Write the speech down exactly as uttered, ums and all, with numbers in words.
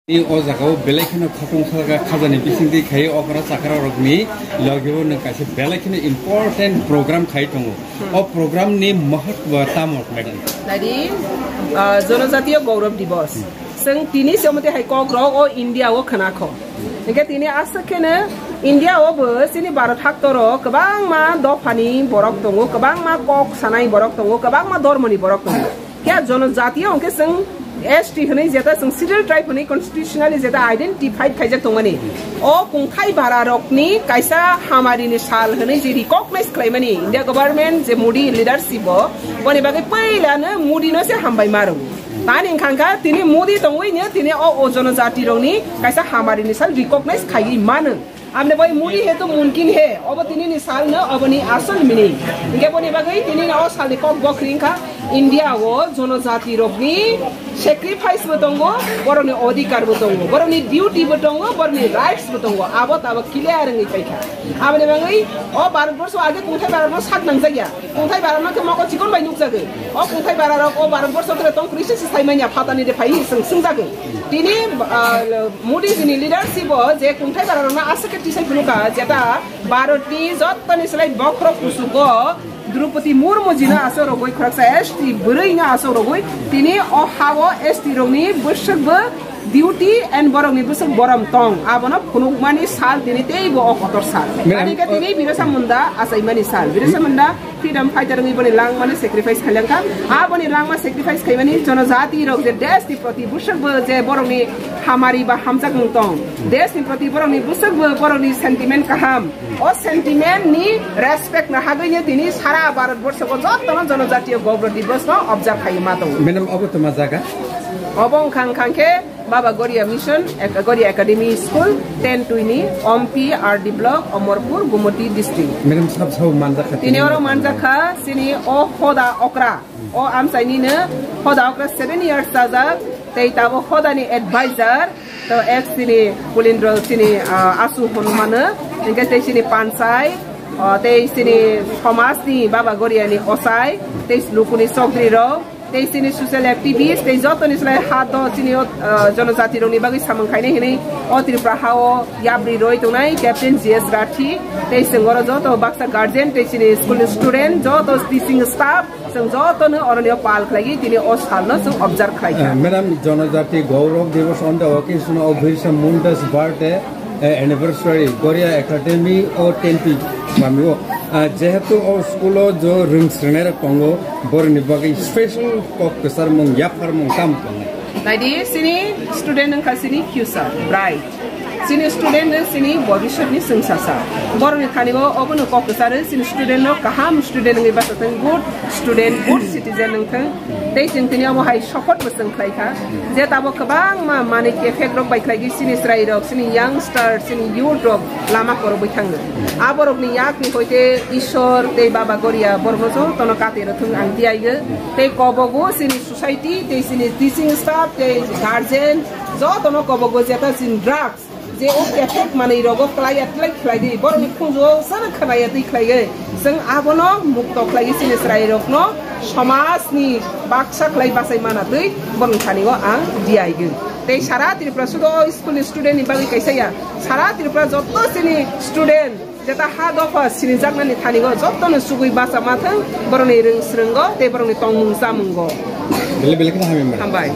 Ni o jaga o belai kheno khakung kha-, khajani bisingtwi khai okra chakra rokni logio nwng kaisa belai kheno important program khai tongo. O program ni mahatva tamo, madam? Nadi, ah, Jonojatiya Gaurav Divas. Chwng tini se mate hai kok rok o India o khna kho. Hingke tini aswk kheno India o bo chini Bharat haktor o kwbangma dophani borok tongo, kwbangma kok sanai borok tongo, kwbangma dormoni borok tongo. Khe Jonojatiya hwnkhe chwng S T hwnwi jeta chwng Scheduled Tribe hwnwi constitutionally jeta identified khaijak tongmani. O kungthai bara rokni kaisa hamarini sal hwnwi je recognize khlaimani India government je Modi leadership o, boni bagwi puilano Modi no se hambai maro. Tani wngkha kha tini Modi tongwi no tini o, o Jonojati rokni kaisa hamarini sal recognize khaiwi mano. Amne bai Modi he to mumkin he, obo tini ni sal no, obo ni asol meaning. Hingke boni bagwi tini o sal ni kok bo khring kha, India o Jonojati rokni sacrifice bo tongo, borokni odhikar bo tongo, borokni duty bo tongo, borokni rights bo tongo, abo tabo clear wngwi phai kha. Aboni bagwi o Bharat borso age kungthai Bharat no sak nang jak ya. Kungthai bara no khe mokol chikon bai nukjago. O kungthai bara rok o Bharat borso khe tong kwrwi se sai manya phatani de phai hi swng swngjago. Tini, ah, Modi ji ni leadership o je kungthai bara rok no aswk khe tisai phunukha jeta Bharat ni jottoni slai bokhorok kusugo Draupadi Murmu ji no aswk rogwi khoroksa S T bwrwi no aswk rogwi tini o ha o S T rok ni bwswk bo duty and borok ni bwswk borom tong, abono phunukmani sal tini teibo o kotor sal. Ma'am, ani khe tini Birsa Munda achaimani sal. Birsa Munda freedom fighter wngwi boni langmani sacrifice khailangkha. Aboni langma sacrifice khaimani Jonojati rok je desh ni proti bwswk bo je borok ni hamari ba hamjakmung tong, desh ni proti borok ni bwswk bo borok ni sentiment kaham, o sentiment ni respect na hagwi no tini sara Bharat borso o jotono Jonojatiya Gaurav Divas no observe khai ma tongo. Madam, obo toma jaga? Obo wngkha, wngkha khe Baba Goria Mission, Ac-, Goria Academy School, ten tui ni, Ompi, R D Block, Omorpur, Gumoti District. Madam, sab sabo manjak kha tini tini oro manjak kha, chini o hoda okra, o amchaini no hoda okra seven years chajak, tei tabo hoda ni advisor, to ex chini Kulindro chini, ah, asu hwnmano, hingke tei chini panchai, ah, tei chini somaj ni Baba Goria ni osai, tei lukuni chokdri rok, tei chini social activist, tei joto ni slai ha do chini o, ah, Jonojati rok ni bagwi samung khainai hinwi o Tripura ha o yapri roi tongnai Captain G S Rathi, tei chwng oro joto baksa guardian, tei chini school ni student, joto teaching staff, chwng joto no oro ni o pal khlai tini o sal no chwng observe khlai kha. Eh, Madam, Jonojati Gaurav Divas on the occasion of Birsa Munda's birthday, eh, anniversary, Goria Academy o ten tui mami o. Ah, jehetu o school o jo rwng srwngnai rok tongo, borok ni bagwi special kok kwchar mung, yaphar mung tam tongo. Naidi, chini student wngkha chini future, bright. Chini student no chini bobiswt ni chwngsasa. Borok ni thani o obo no kok kwcharo chini student no kaham student wngwi bachathwng, good student, good citizen wngthwng. Tei chwng tini omo hai support bo chwng khlai kha. Je tabuk kwbangma manwi effect rok bai khlai di chini chwrai rok, chini youngster, chini youth rok lama korobwi thangno. Aborok ni yak ni hoite Ishwar tei Baba Goria borok no joto no kati rw thwng ang tiyaigo. Tei kobogo chini society tei chini teaching staff tei guardian joto no kobogo jeta chini drugs je o effect manwi rogo klai ya tlai khlai di, borok ni khunju o sana khna ya twi khlai di. Chwng abono mukto khlai di, chini chwrai rok no somaj ni baksa khlai bachai mana twi borok ni thani o ang diaigo. Tei sara Tripura sudo o school ni student ni bagwi kaisa ya, sara Tripura joto chini student jeta ha dopha sinijaknani thani o joto no chugwi bacha ma thwng borok ni rwng swrwng o tei borok ni tongmung chamung o. Bele bele kheno hambai. Hambai.